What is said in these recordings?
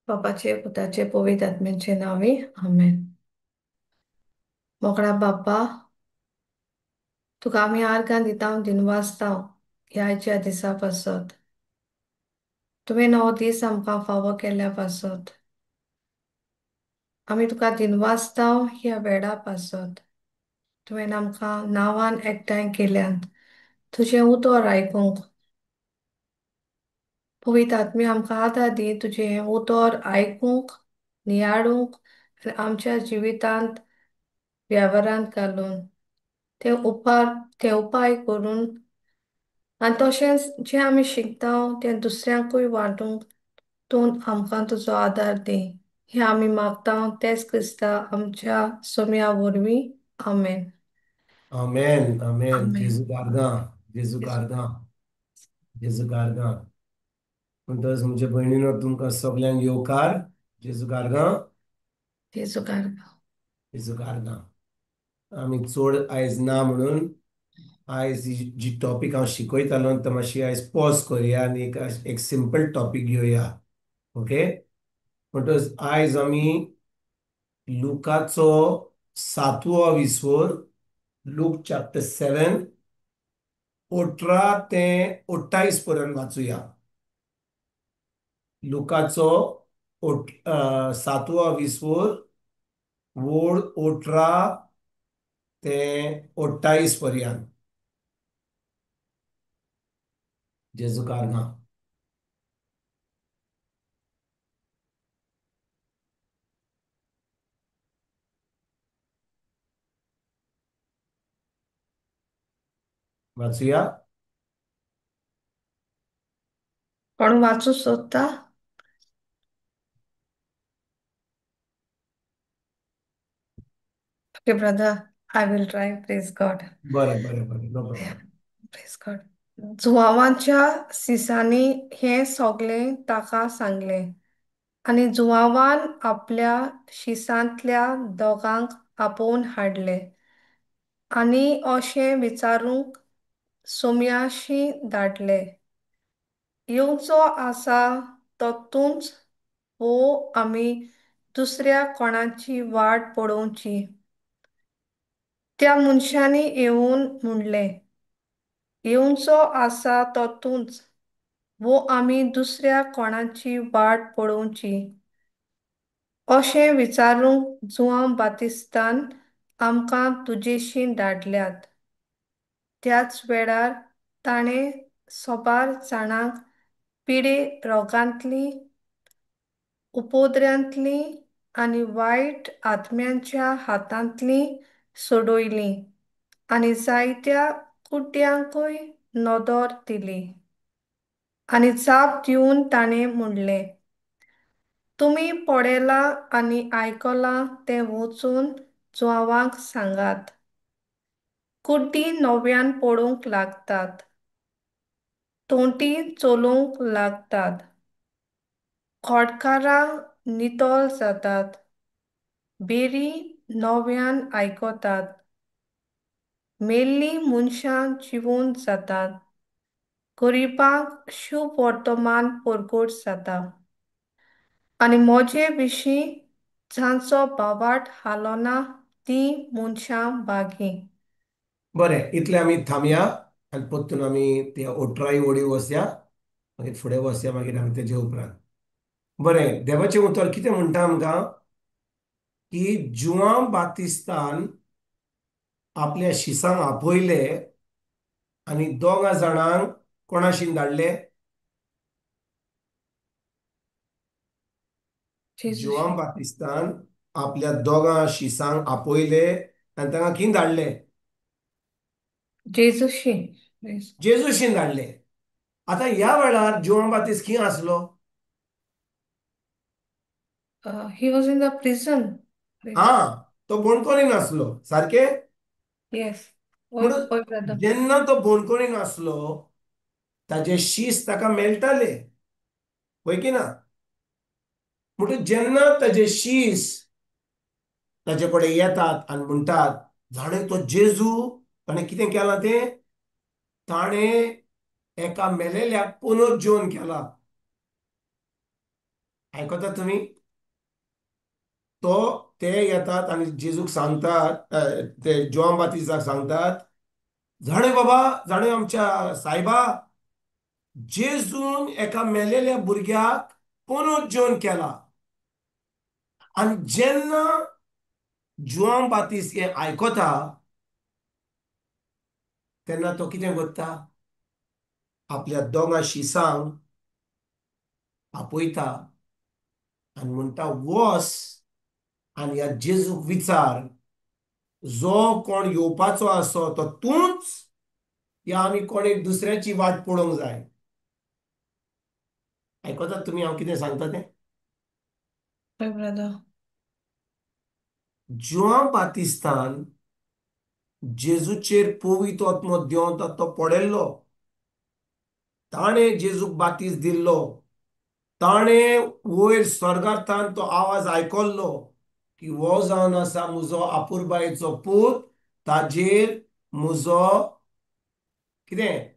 बापाचे पुताचे पवित्र आत्म्याचे नांवे आमेन. मोगरा बाप्पा, तुका आमी आर्गां दिता, दिनवासता ह्या दिसा पासत. तुवें हो दीस आमकां फावो केल्ल्या पासत आमी तुका दिनवासता ह्या वेळा पासत. तुवें आमकां नांवान एकठांय केल्यात तुजें उतर आयकूंक. पवित्र आत्म्या आमकां आदार दी तुजें हें उतर आयकूंक, नियाळूंक आनी आमच्या जिवितांत वेव्हारांत घालून ते उपार ते उपाय करून आनी तशेंच जें आमी शिकता तें दुसऱ्यांकूय वांटूंक तूं आमकां तुजो आदार दी. हें आमी मागता तेच क्रिस्ता आमच्या सोम्या वरवीं. आमेन. आमेन आमेन. आमेन. जेजू गार्गां, जेजू गार्गां, जेजू गार्गां. म्हणटच म्हज्या भयणीनो तुमकां सगल्यांक येवकार. जेजू गार्गां, जेजू गार्गां, जेजू गार्गां. आमी चड आयज ना म्हणून आयज जी टॉपीक हांव शिकयतालो तो मातशी आयज पॉज करुया आनी एक सिंपल टॉपीक घेवया. ओके, म्हणटच आयज आमी लुकाचो 7वो विसोर, लूक चॅप्टर 7 18 ते 28 पर्यंत वाचुया. लुकाचो 7वो विसोर वोड 18 ते 28 पर्यंत. जेजू कारगां. वाचुया. कोण वाचू सोदता? Okay brother, I will try. Praise God. बरें बरें बरें, नो प्रॉब्लम. Praise God. जुवांवाच्या सिसांनी हें सगळें ताका सांगलें आनी जुवांवान आपल्या शिसांतल्या दोगांक आपोवन हाडले आनी अशें विचारूंक सोम्याशी धाडले, येवचो आसा तो तूंच वो आमी दुसऱ्या कोणाची वाट पळोवची? त्या मनशांनी येवन म्हणलें, येवचो आसा तो तूंच वो आमी दुसऱ्या कोणाची वाट पळोवची? अशें विचारूंक जुवांव बातिस्तान आमकां तुजेशी धाडल्यात. त्याच वेळार ताणें सोबार जाणांक पिडे रोगांतली, उपद्र्यांतली आनी वायट आत्म्यांच्या हातांतली सोडयली आनी जायत्या कुड्ड्यांकूय नदर दिली. आनी जाप दिवन ताणें म्हणलें, तुमी पळयलां आनी आयकलां तें वचून जुवांवाक सांगात. कुड्डीं नव्यान पडूंक लागतात, तोंटी चलोवंक लागतात, खोडकारां नितळ जातात, बेरी नव्यान आयकतात, मेल्लीं मनशां जिवून जातात, गरिबांक शुभ वर्तमान परगट जाता. आनी म्हजे विशीं जांचो बावाट हालोना तीं मनशां भागी. बरें, इतलें आमी थांबया आनी परतून आमी ते 18 ओडी वसया, मागीर फुडें वसया, मागीर आमी तेजे उपरांत. बरें, देवाचें उतर कितें म्हणटा आमकां की जुवांव बातिस्तान आपल्या शिसांक आपयले आनी दोगां जाणांक कोणाशीन धाडले? जुवांव बातिस्तान आपल्या दोगां शिसांक आपयले आनी तांकां कितें धाडले? जेजूशी. जेजूशीन धाडले. आतां ह्या वेळार जुवांव बातिस्त खंय आसलो? He was in the prison. हा, तो बोणकोरीन आसलो, सारके? येस. म्हणून जेन्ना तो बोणकोरीन आसलो ताजे शीस ताका मेळटाले, वय की ना? म्हणटच जेन्ना ताजे शीस ताजे कडेन येतात आनी म्हणटात, जाणें तो जेजू ताणें कितें केलां तें? ताणें एका मेलेल्याक पुनर्जीवन केला. आयकतात तुमी? तो ते येतात आनी जेजूक सांगतात, ते जुआंव बातिस्ताक सांगतात, जाणें बाबा, जाणें आमच्या सायबा, जेजून एका मेलेल्या भुरग्याक पुनर्जीवन केला. आनी जेन्ना जुआंव बातिस्त हें आयकता तेन्ना तो कितें करता? आपल्या दोगां शिसांक आपयता आनी म्हणटा, वस आनी ह्या जेजूक विचार, जो कोण येवपाचो आसो तो तूंच या आमी कोण दुसऱ्याची वाट पळोवंक जाय. आयकतात तुमी हांव कितें सांगता तें? हय ब्रदर. जुआंव बातिस्तान जेजूचेर पवित्र आत्मो देंवता तो पळयल्लो, ताणें जेजूक बातीस दिल्लो, ताणें वयर स्वर्गांतल्यान तो आवाज आयकल्लो की हो जावन आसा म्हजो आपुरबायेचो पूत, ताजेर म्हजो कितें?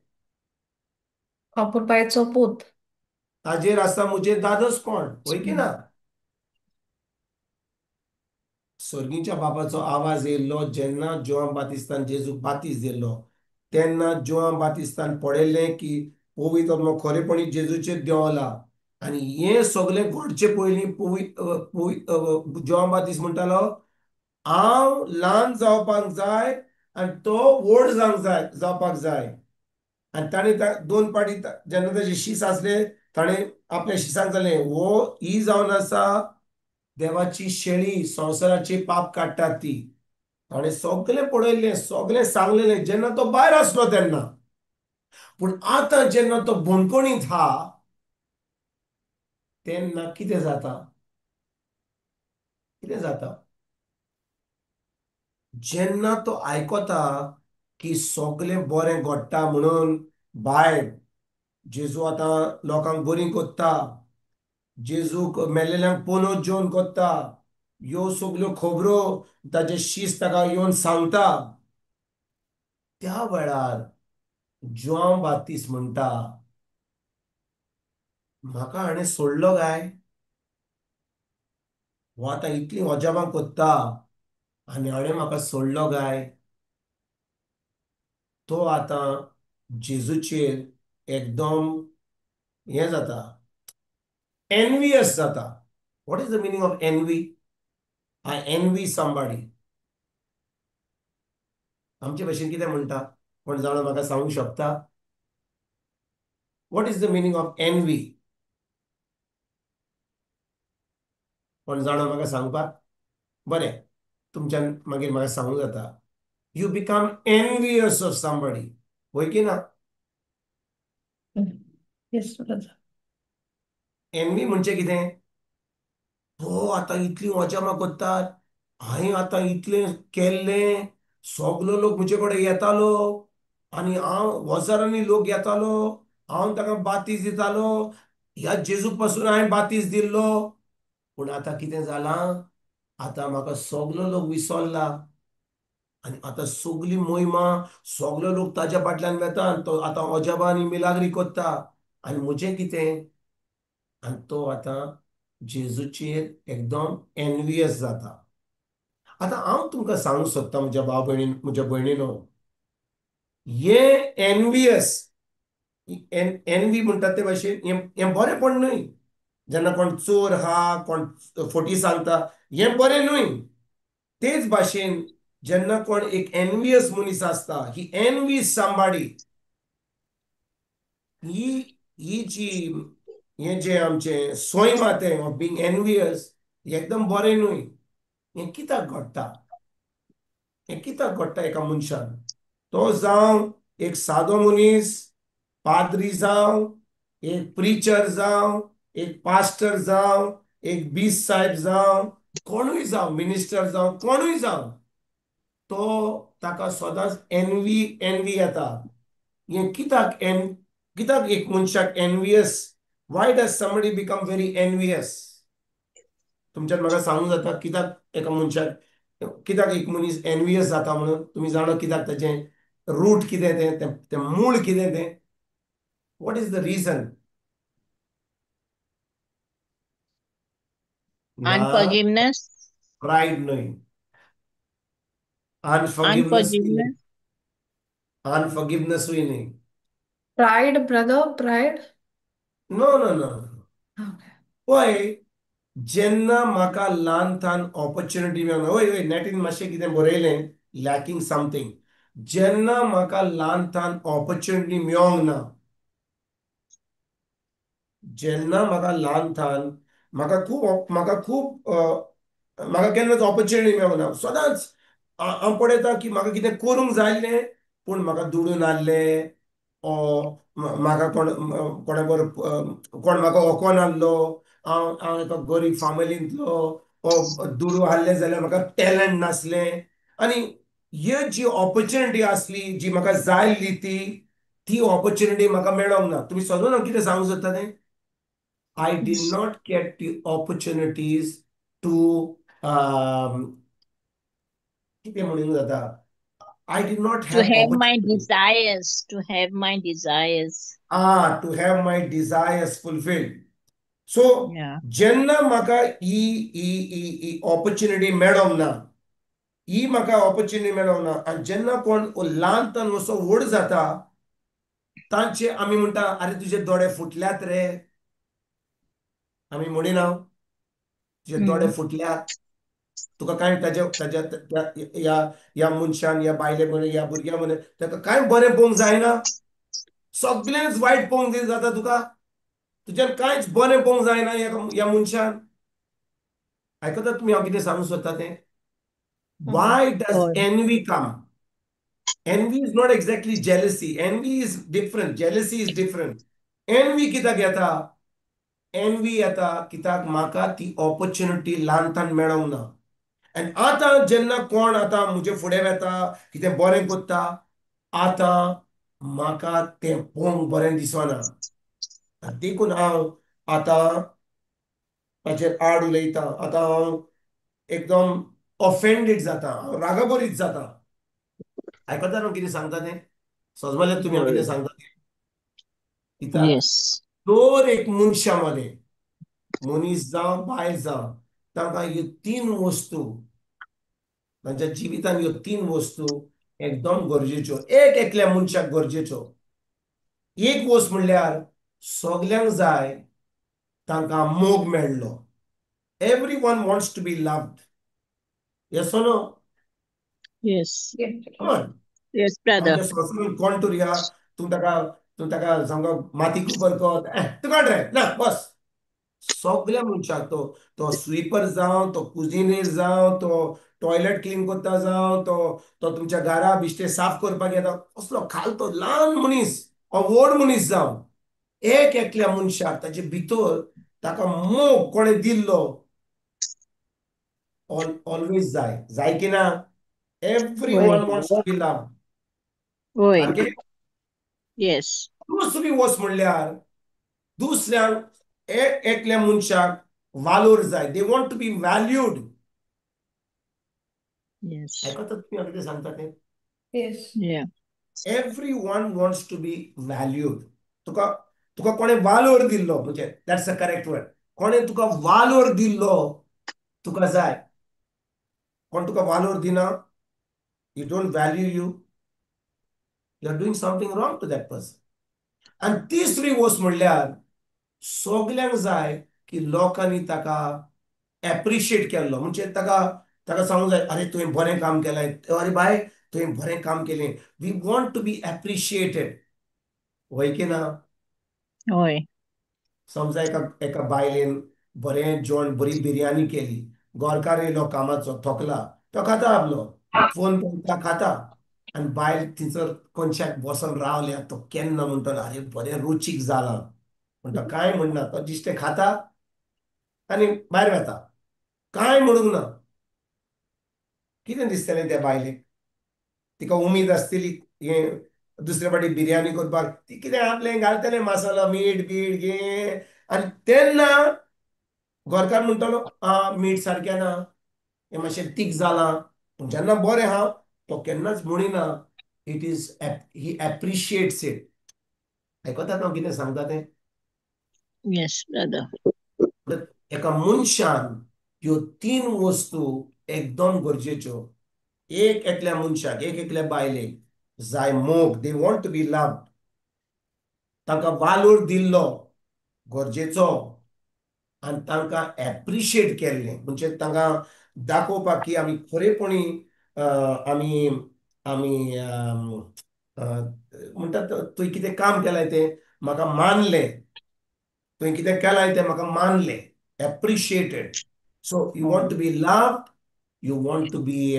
आपुरबायेचो पूत, ताजेर आसा म्हजें दादोसपण, वय की ना? सर्गीच्या बापाचो आवाज येयल्लो जेन्ना जुआंव बातिस्तान जेजूक बातीस दिल्लो तेन्ना जुआंव बातिस्तान पळयल्लें की पवित्र आत्मो खरेपणी जेजूचेर देंवला. आनी हें सगळें घडचे पयलीं जुआंव बातिस्त म्हणटालो, हांव ल्हान जावपाक जाय आनी तो व्हड जावंक जाय, जावपाक जाय. आनी ताणें दोन पाटी जेन्ना ताजे शीस आसले ताणें आपल्या शिसांक जालें, हो ही जावन आसा देवाची शेळी, संवसाराची पाप काडटा ती. ताणें सगळें पळयल्लें, सगळें सांगलेलें जेन्ना तो भायर आसलो तेन्ना. पूण आतां जेन्ना तो बणकणींत हा तेन्ना कितें जाता? कितें जाता? जेन्ना तो आयकता की सगळें बरें घडटा म्हणून भायर जेजू आतां लोकांक बरी कोत्ता, जेजूक मेलेल्यांक पुनर्जीवन कोत्ता, ह्यो सगल्यो खबरो ताजे शीस ताका येवन सांगता, त्या वेळार जुआंव बातिस्त म्हणटा, म्हाका हाणें सोडलो काय? हो आतां इतलीं अजापां कोत्ता आनी हाणें म्हाका सोडलो काय? तो आतां जेजूचेर एकदम हें जाता, एनवियस जाता. What is the meaning of envy? I envy somebody. आमचे भाशेन कितें म्हणटा कोण जाणा म्हाका सांगूंक शकता? What is the meaning of envy? कोण जाणा म्हाका सांगपाक? बरें, तुमच्यान मागीर म्हाका सांगूंक जाता. You become envious of somebody, वय की ना? Yes brother. Envy म्हणजे कितें? हो आतां इतली अजापां कोत्तात, हांवें आतां इतलें केल्लें, सगलो लोक म्हजे कडेन येतालो आनी हांव हजारांनी लोक येतालो, हांव ताका बातीस दितालो, ह्या जेजूक पासून हांवें बातीस दिल्लो. पूण आतां कितें जालां? आतां म्हाका सगलो लोक विसरला आनी आतां सगली मोहिमा, सगलो लोक ताज्या फाटल्यान वेता आनी तो आतां अजापां आनी मिलाग्री कोत्ता आनी म्हजें कितें? आनी तो आतां जेजूचेर एकदम एनवियस जाता. आतां हांव तुमकां सांगूंक सोदता म्हज्या भाव भयणीन, म्हज्या भयणीनो, हे एनवियस, एनवी म्हणटात ते भाशेन हें बरेंपण न्हय. जेन्ना कोण चोर आहा, कोण फोटी सांगता, हें बरें न्हय. तेच भाशेन जेन्ना कोण एक एनवियस मनीस आसता, ही एनवी सांबाडी, ही जी हें जें आमचें सैम आहा तें ऑफ बींग एनवियस, हें एकदम बरें न्हय. हें कित्याक घडटा? हें कित्याक घडटा एका मनशान? तो जावं एक सादो मनीस, पाद्री जावं, एक प्रिचर जावं, एक पास्टर जावं, एक बीस साहेब जावं, कोणूय जावं, मिनिस्टर जावं, कोणूय जावं, तो ताका सदांच एनवी एनवी येता. हें कित्याक कित्याक एक मनशाक envious? Why does somebody become very envious? तुमच्यान म्हाका सांगूंक जाता कित्याक एका मनशाक, कित्याक एक मनीस एनवियस जाता म्हणून? तुमी जाणा कित्याक ताचें रूट कितें तें, तें मूळ कितें तें? What is the reason? ना. अनफॉरगिवनेस. प्रायड न्हय, अनफॉरगिवनेस. अनफॉरगिवनेस. अनफॉरगिवनेसूय न्हय. Pride brother, pride. No no no. पळय, जेन्ना म्हाका ल्हान ल्हान ऑपॉर्च्युनिटी मेळना, हय हय, नेटीन मातशें कितें बरयलें, लॅकिंग समथींग. जेन्ना म्हाका ल्हान ल्हान ऑपॉर्च्युनिटी मेळोंक ना, जेन्ना म्हाका ल्हान ल्हान म्हाका खूब म्हाका केन्नाच ऑपॉर्च्युनिटी मेळोंक ना, सदांच हांव पळयता की म्हाका कितें करूंक जाय आसलें पूण म्हाका दुडू नासले, ओ म्हाका कोण कोणा बरोबर कोण म्हाका ओको नासलो, हांव हांव एका गरीब फामिलींतलो, ओ दुडू आहले जाल्यार म्हाका टॅलंट नासलें. आनी ही जी ऑपॉर्च्युनिटी आसली जी म्हाका जाय आसली ती ती ऑपॉर्च्युनिटी म्हाका मेळोंक ना. तुमी समजून हांव कितें सांगूंक सोदता तें? I did not get the opportunities to कितें म्हणूंक जाता, I did not to have have my opportunity. Desires, to have my desires. To have my desires fulfilled. So जेन्ना म्हाका ही ही ही ही ऑपॉर्च्युनिटी मेळोंक ना, ही म्हाका ऑपॉर्च्युनिटी मेळोंक ना, आनी जेन्ना कोण ल्हान तान असो व्हड जाता तांचे आमी म्हणटा, आरे तुजे दोळे फुटल्यात रे. आमी म्हणिना तुजे दोळे फुटल्यात, तुका कांय ताज्या ताज्या ह्या ह्या मनशान, ह्या बायले म्हण, ह्या भुरग्या म्हण, ताका कांय बरें पळोवंक जायना, सगळेंच वायट पळोवंक जाता तुका, तुज्यान कांयच बरें पळोवंक जायना ह्या मनशान. आयकतात तुमी हांव कितें सांगूंक सोदता तें? Why does envy come? Envy is not exactly jealousy. Envy is different. Jealousy is different. Envy कित्याक येता? एनवी येता कित्याक म्हाका ती ऑपॉर्च्युनिटी ल्हान ल्हान मेळोंक ना. आनी आतां जेन्ना कोण आतां म्हजे फुडें वेता, कितें बरें करता, आतां म्हाका तें पळोवंक बरें दिसना, देखून हांव आतां ताचेर आड उलयतां, आतां हांव एकदम ऑफेंडेड जाता, हांव रागाबरीत जाता. आयकता न्हू कितें सांगता तें? सजमले तुमी हांव कितें सांगता तें? कित्याक दर एक मनशा मदें, मनीस जावं बायल जावं, तांकां ह्यो तीन वस्तू तांच्या जिवितान, ह्यो तीन वस्तू एकदम गरजेच्यो, एक एकल्या मनशाक गरजेच्यो. एक वस्त म्हणल्यार सगल्यांक जाय तांकां मोग मेळ्ळो. Every one wants to be loved. Yes or no? Yes. Yes brother. आमच्या संवसारांत कोण तर या, तूं ताका सामको माती कुपर कर, तूं काड रे ना बस. सगल्या मनशाक, तो तो स्वीपर जावं, तो कुजिनेर जावं, तो टॉयलेट क्लीन करता जावं, तो तो तुमच्या घरा बिश्टे साफ करपाक येता, असलो खालतो ल्हान मनीस वा व्हड मनीस जावं, एक एकल्या मनशाक ताचे भितर ताका मोग कोणें दिल्लो ऑलवेज जाय. जाय की ना? Every one wants to be loved. सारकें? येस. दुसरी वस्त म्हणल्यार दुसऱ्यांक, एकल्या मनशाक वालोर जाय. They want to be valued. आयकतात तुमी हांव कितें सांगता तें? Yes. Every one wants to be valued. तुका तुका कोणें वालोर दिल्लो, म्हणजे that's a correct word, कोणें तुका वालोर दिल्लो तुका जाय. कोण तुका वालोर दिना, you don't value you, you are doing something wrong to that person. आनी तिसरी वस्त म्हणल्यार सगल्यांक जाय की लोकांनी ताका एप्रिशिएट केल्लो, म्हणजे ताका ताका सांगूंक जाय, अरे तुवें बरें काम केलें, अरे बाय तुवें बरें काम केलें. We want to be appreciated. वय की ना? हय. समजा एका एका बायलेन बरें जेवण, बरी बिरयानी केली, गोरकार येयलो कामाचो थकला, तो खाता आपलो फोन पळयता खाता, आनी बायल थंयसर कोनशाक बसोन रावल्या, तो केन्ना म्हणटलो अरे बरें रुचीक जालां म्हणटा, कांय म्हणना, तो जिश्टें खाता आनी भायर वता, कांय म्हणूंक ना. कितें दिसतलें त्या बायलेक? तिका उमेद आसतली हें दुसरे फावटी बिरयानी करपाक, ती कितें आपलें घालतलें मसालो मीठ बीठ गे, आनी तेन्ना घरकार म्हणटलो आं मीठ सारकें ना, हें मातशें तीख जालां. पूण जेन्ना बरें आहा तो केन्नाच म्हणिना. It is he appreciates it. आयकतात हांव कितें सांगता तें? Yes brother. एका मनशान ह्यो तीन वस्तू एकदम गरजेच्यो. एक एकल्या मनशाक, एक एकल्या बायलेक जाय मोग. They want to be loved. तांकां वालोर दिल्लो गरजेचो आनी तांकां एप्रिशिएट केल्लें, म्हणजे तांकां दाखोवपाक की आमी खरेपणी आमी आमी म्हणटात तुवें कितें काम केलां तें म्हाका मानलें, तुवें कितें केलां तें म्हाका मानलें, appreciated. So you want to be loved, you want to be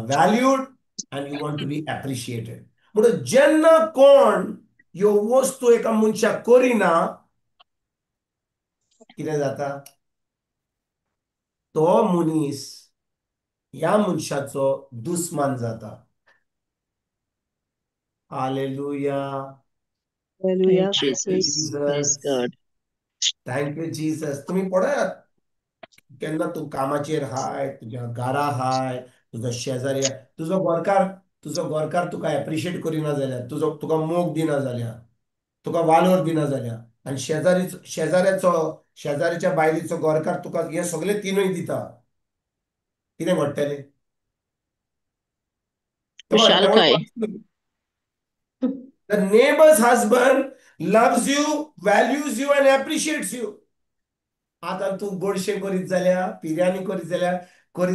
valued and you want to be appreciated. म्हणून जेन्ना कोण ह्यो वस्तू एका मनशाक करिना, कितें जाता, तो मनीस ह्या मनशाचो दुस्मान जाता. Hallelujah. Hallelujah. Jesus. Praise God. Thank you Jesus. तुमी पळयात, केन्ना तूं कामाचेर हाय, तुज्या घरा हाय, तुजो शेजारी, तुजो घरकार, तुजो घरकार तुका एप्रिशिएट करिना जाल्यार, तुजो तुका मोग दिना जाल्यार, तुका वालोर दिना जाल्यार, आनी शेजाऱ्याचो, शेजाऱ्याच्या बायलेचो घरकार तुका हे सगळे तिनूय दिता, कितें घडटलें? खुशालकाय. The neighbor's husband loves you, values you and appreciates you. आतां तूं गोडशें करीत जाल्यार, बिरयानी करीत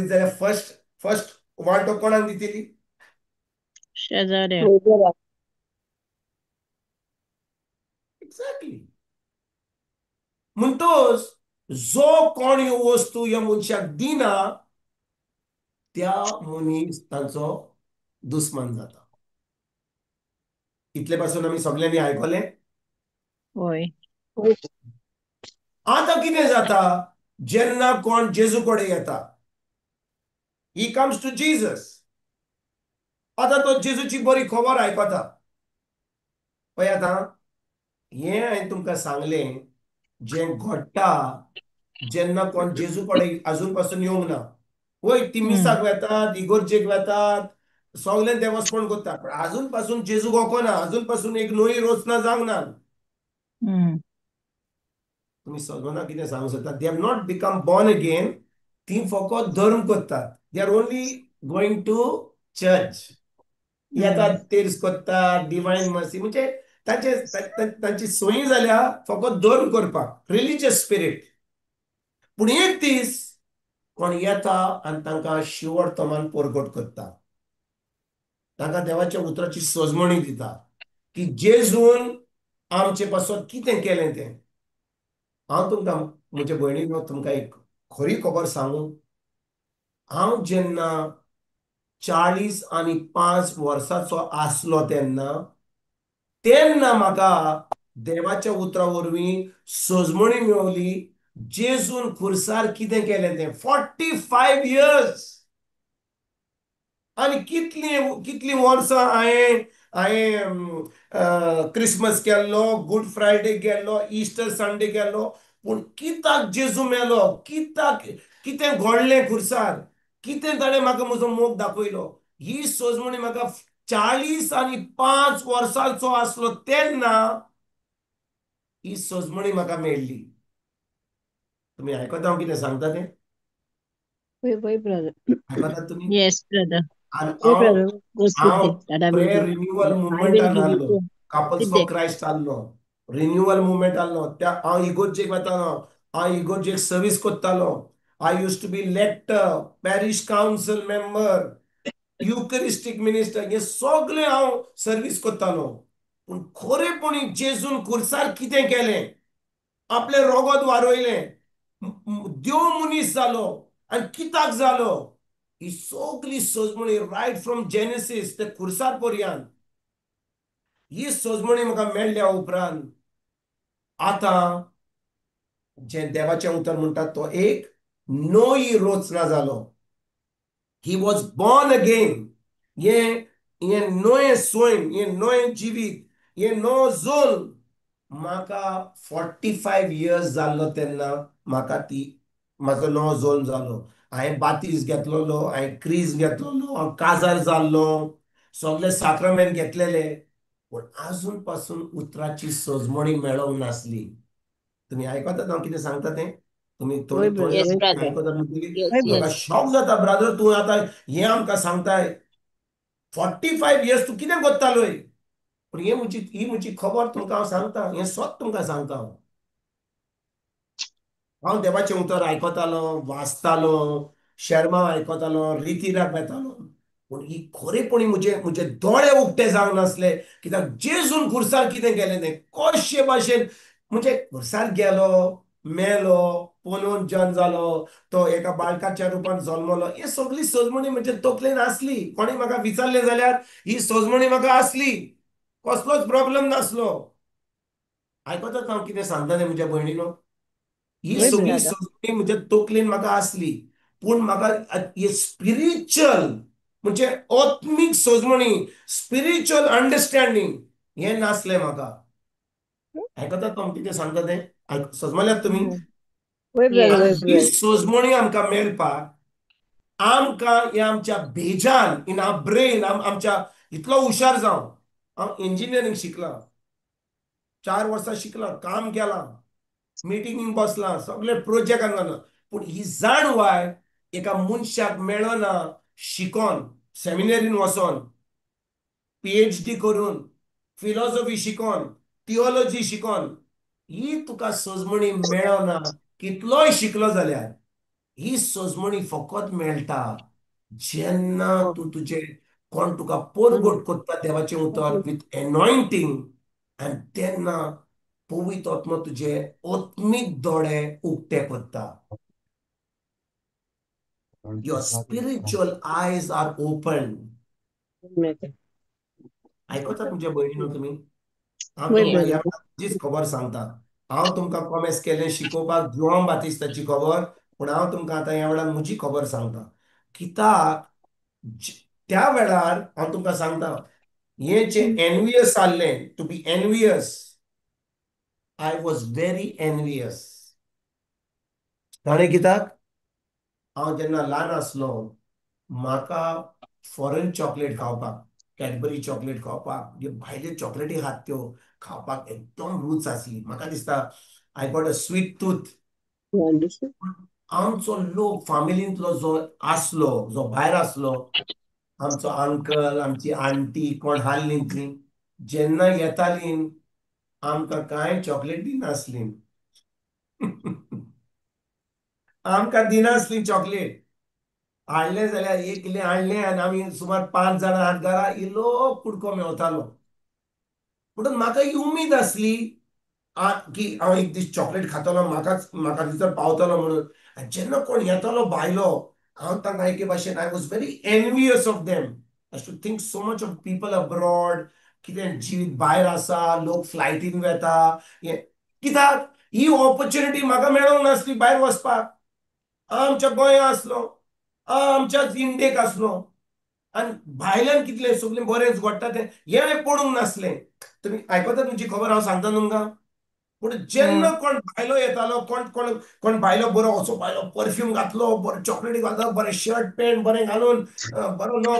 जाल्यार फर्स्ट फर्स्ट वांटो कोणाक दितली? शेजाऱ्या. एक्झॅक्टली. म्हणटोच जो कोण ह्यो वस्तू ह्या मनशाक दिना, त्या मनीस तांचो दुस्मान जाता. इतले पासून आमी सगळ्यांनी आयकलें. हय. आतां कितें जाता, जेन्ना कोण जेजू कडेन येता, he comes to Jesus. आतां तो जेजूची बरी खबर आयकता. पळय आतां हें हांवें तुमकां सांगलें, जें घडटा जेन्ना कोण जेजू कडेन आजून पासून येवंक ना. वय, ती मिसाक वेतात, इगोर्जेक वेतात, सगळें देवस्पण करतात, पण आजून पासून जेजू गोकोना, आजून पासून एक नवी रचना जावंक ना. तुमी सगळ्यांना कितें सांगूंक सोदता, they have not become born again. ती फकत धर्म करतात, they are only going to church, येतात तेर्स करतात, डिवायन मर्सी, म्हणजे तांची सोयी जाल्या फकत धर्म करपाक, रिलीजियस स्पिरीट. पूण एक दीस कोण येता आनी तांकां शिवड तमान परगट करता, तांकां देवाच्या उतराची सजमणी दिता की जेजून आमचे पासत कितें केलें तें. हांव तुमकां म्हज्या भयणीनो तुमकां एक खरी खबर सांगू. हांव जेन्ना 45 वर्साचो आसलो तेन्ना तेन्ना म्हाका देवाच्या उतरा वरवीं सजमणी मेवली जेजून खुर्सार कितें केलें तें. 45 इयर्स. आनी कितलीं कितलीं वर्सां हांवें हांवें क्रिसमस केल्लो, गुड फ्रायडे केल्लो, इस्टर संडे केल्लो, पूण कित्याक जेजू मेलो, कित्याक कितें घडलें खुर्सार, कितें ताणें म्हाका म्हजो मोग दाखयलो, ही सजमणी म्हाका 45 वर्सांचो आसलो तेन्ना ही सजमणी म्हाका मेळ्ळी. तुमी आयकता हांव कितें सांगता तें? आयकतात तुमी? Yes brother. आनी हांव प्रेयर रिन्युअल मुवमेंटान आहलो, कपल्स फॉर क्रायस्ट आहलो, रिन्युअल मुवमेंट आहलो, त्या हांव इगोर्जेक वतालो, हांव इगोर्जेक सर्वीस करतालो. I used to be lector, parish council member, Eucharistic minister, हे सगळे हांव सर्वीस करतालो. पूण खरेपणी जेजून खुर्सार कितें केलें, आपलें रोगत वारयलें, देव मनीस जालो आनी कित्याक जालो, ही सगळी सजमणी रायट फ्रॉम जेनेसीस ते खुर्सार पर्यंत ही सजमणी म्हाका मेळ्ळ्या उपरांत आतां जें देवाचें उतर म्हणटा तो एक नवी रचना जालो. He was born again. हें हें नवें सैम, हें नवें जिवीत, हें नवो जोल्म म्हाका 45 इयर्स जाल्लो तेन्ना म्हाका ती म्हाजो नवो जोल्म जालो. हांवें बातीस घेतलेलो, हांवें क्रीज घेतलेलो, हांव काजार जाल्लो, सगळे साक्रामेंत घेतलेले, पूण आजून पासून उतराची सजमणी मेळोंक नासली. तुमी आयकतात हांव कितें सांगता तें? तुमी थोडे थोडे Yes, brother. आयकता म्हणटकीर Yes, म्हाका yes. शॉक जाता, ब्रादर तूं आतां हें आमकां सांगताय, 45 इयर्स तूं कितें करतालोय? पूण हें म्हजी, ही म्हजी खबर तुमकां हांव सांगता, हें सत तुमकां सांगता हांव. हांव देवाचें उतर आयकतालो, वाचतालो, शर्मा आयकतालो, रितीराक वेतालो, पूण ही खरेपणी म्हजे म्हजे दोळे उक्ते जावंक नासले. कित्याक जेजून खुर्सार कितें केलें तें कशे भाशेन, म्हणजे खुर्सार गेलो, मेलो, पोनून जन जालो, तो एका बाळकाच्या रुपान जल्मलो, हे सगळी सजमणी म्हणजे तकलेन आसली. कोणी म्हाका विचारलें जाल्यार ही सजमणी म्हाका आसली, कसलोच प्रॉब्लम नासलो. आयकतात हांव कितें सांगता तें म्हज्या भयणीनो? ही सगळी सजमणी म्हज्या तकलेन म्हाका आसली, पूण म्हाका हे स्पिरिच्युअल म्हणजे आत्मीक सजमणी, स्पिरिच्युअल अंडरस्टँडींग हें नासलें म्हाका. आयकतात हांव कितें सांगता तें? सजमल्यात तुमी? ही सजमणी आमकां मेळपाक आमकां ह्या आमच्या बेजान, इन our brain, आमच्या इतलो हुशार जावं, हांव इंजिनियरींग शिकलां, 4 वर्सां शिकलां, काम केलां, मिटिंगींक बसलां, सगळे प्रोजेक्टान जालां, पूण ही जाणवाय एका मनशाक मेळना शिकोन, सेमिनरीन वचोन, PhD करून, फिलॉसॉफी शिकोन, थियोलॉजी शिकोन, ही तुका सजमणी मेळना. कितलोय शिकलो जाल्यार ही सजमणी फकत मेळटा जेन्ना तूं तुजें कोण तुका पोरगोट करता देवाचें उतर विथ एनॉयंटींग, आनी तेन्ना पवित्र आत्मो तुजे आत्मीक दोळे उक्ते करता. Your spiritual eyes are open. आयकतात तुमच्या भयणीनो तुमी? हांव तुमकां ह्या म्हजीच खबर सांगता. हांव तुमकां कॉमेस केलें शिकोवपाक जुआंव बातिस्ताची खबर, पूण हांव तुमकां आतां ह्या वेळार म्हजी खबर सांगता. कित्याक त्या वेळार हांव तुमकां सांगता, हें जें एनवियस आसलें, to be envious, I was very envious. ताणें कित्याक हांव जेन्ना ल्हान आसलो म्हाका फॉरेन चॉकलेट खावपाक, कॅडबरी चॉकलेट खावपाक, ज्यो भायल्यो चॉकलेटी आहात त्यो खावपाक एकदम रूच आसली. म्हाका दिसता I got a sweet tooth. आमचो लोक फामिलींतलो जो आसलो, जो भायर आसलो, आमचो अंकल, आमची आंटी, कोण हाडली ती जेन्ना येताली आमकां कांय चॉकलेट दिनासली. आमकां दिनासली चॉकलेट. हाडलें जाल्यार एक इल्लें हाडलें आनी आमी सुमार 5 जाणां हात घरा इल्लो कुडको मेवतालो. म्हणून म्हाका ही उमेद आसली की हांव एक दीस चॉकलेट खातलो, म्हाकाच म्हाका भितर पावतलो म्हणून. आनी जेन्ना कोण येतालो भायलो, हांव तांकां एके भाशेन I was very envious of them. I to think so much of people abroad, कितें जिवीत भायर आसा, लोक फ्लायटीन वेता, हें कित्याक ही ऑपॉर्च्युनिटी म्हाका मेळोंक नासली भायर वचपाक. आमच्या गोंया आसलो, आमच्याच इंडियेक आसलो, आनी भायल्यान कितलें सगळें बरेंच घडटा तें हें हांवें पडूंक नासलें. तुमी आयकतात तुमची खबर हांव सांगता तुमकां? पूण जेन्ना कोण भायलो येतालो, कोण कोण कोण भायलो बरो असो भायलो परफ्यूम घातलो, बरो चॉकलेटी घातलो, बरें शर्ट पॅन्ट बरें घालून बरो नो,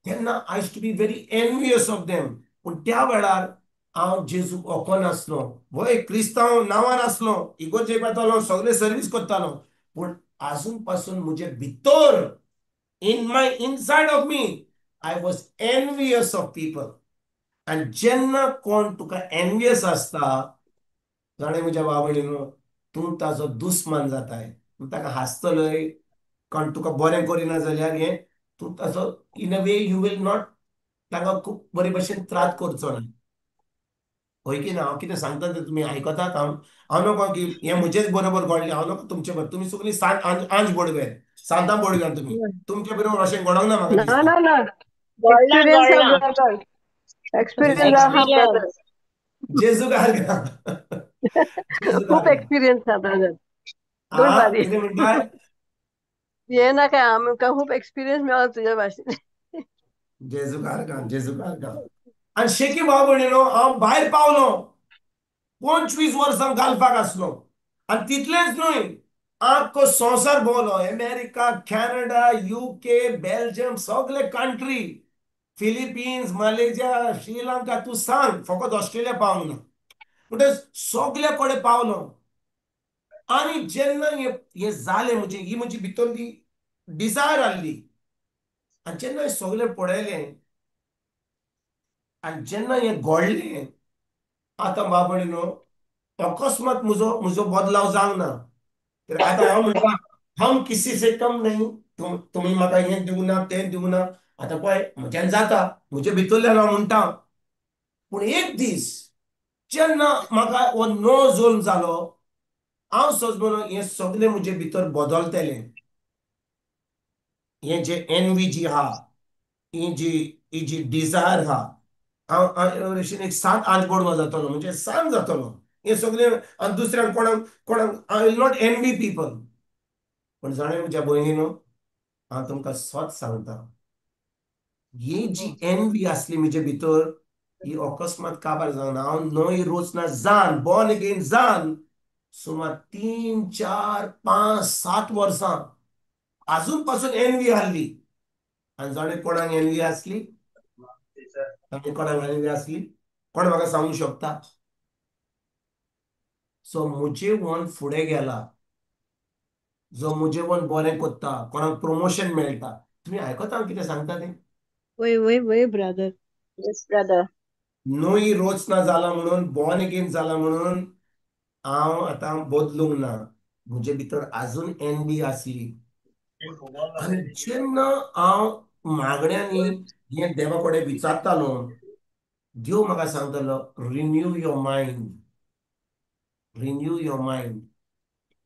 तेन्ना I used to be very envious of them. पूण त्या वेळार हांव जेजूक वखनासलो, वय क्रिस्तांव नांवान आसलो, इगोर्जेक वतालो, सगळे सर्वीस करतालो, पूण आजून पासून म्हजे भितर, in my inside of me, I was envious of people. आनी जेन्ना कोण तुका एनवियस आसता, जाणें म्हज्या बाबडीनो, तूं ताजो दुस्मान जाताय, तूं ताका हांसतलोय, कोण तुका बरें करिना जाल्यार हें तूं ताजो in a way you will not, ताका खूब बरे भशेन त्रास करचो ना. हय की ना? हांव कितें सांगता तें तुमी आयकतात? हांव हांव नको की हें म्हजेच बरोबर घडलें, हांव नको तुमचे बरोबर. तुमी सगळीं आंज बोडवे, सांतां बोडव्यान तुमी, तुमचे बरोबर अशें घडोंक ना म्हाका दिसता. ना ना, एक्सपिरियन्स आहा, जेजू गार खूब एक्सपिरियन्स आहा ब्रदर. कितें म्हणटा? हें ना काय आमकां खूब एक्सपिरियन्स मेळ्ळो तुज्या भाशेन. जेजू गार, जेजू गार. आनी शेकी भाव भयणीनो, हांव भायर पावलो, 25 वर्सां गाल्फाक आसलो, आनी तितलेंच न्हय, आख्खो संवसार भोंवलो, अमेरिका, कॅनडा, UK, Belgium, सगळे कंट्री, फिलिपिन्स, मलेशिया, श्रीलंका, तूं सांग, फकत ऑस्ट्रेलिया पावंक ना, म्हणटच सगळे कडेन पावलो. आनी जेन्ना हें जालें, म्हजें ही म्हजी भितरली डिजायर आहली, आनी जेन्ना हें सगळें पळयलें आनी जेन्ना हें घडलें, आतां बाबा न्हू अकस्मात म्हजो म्हजो बदलाव जावंक ना. कित्याक आतां हांव म्हणटा हम किसी से कम नहीं, तुमी म्हाका हें दिवंक ना तें दिवंक ना, आतां पळय म्हज्यान जाता, म्हजे भितरल्यान हांव म्हणटा. पूण एक दीस जेन्ना म्हाका हो नो जोल्म जालो, हांव सजमनो हें सगळें म्हजे भितर बदलतलें. हें जे एनवी जी आहा, ही जी डिजायर आहा, हांव एक 7-8 बोडवा जातलो, म्हणजे सांग जातलो हें सगळें. आनी दुसऱ्यांक कोणाक कोणाक I will not envy people. पूण जाणें म्हज्या भयणीनो, हांव तुमकां सत सांगता, ही जी एनवी आसली म्हजे भितर, ही अकस्मात काबार जावन हांव न्हय रोचना जान बॉर्न अगेन जान सुमार 3, 4, 5, 7 वर्सां आजून पासून एनवी आहली. आनी जाणें कोणाक एनवी आसली, ताणें कोणाक एनवी आसली, कोण म्हाका सांगूंक शकता? सो म्हजे वन फुडें गेला, जो म्हजे वन बरें कोत्ता, कोणाक प्रमोशन मेळटा. तुमी आयकता हांव कितें सांगता तें? वय वय वय ब्रदर. Yes brother. न्हय रोचना जाला म्हणून, बॉर्न अगेन जाला म्हणून हांव आतां बदलूंक ना, म्हजे भितर आजून एनवी आसली. आनी जेन्ना हांव मागण्यांनी हें देवा कडेन विचारतालो, देव म्हाका सांगतालो, renew your mind, renew your mind.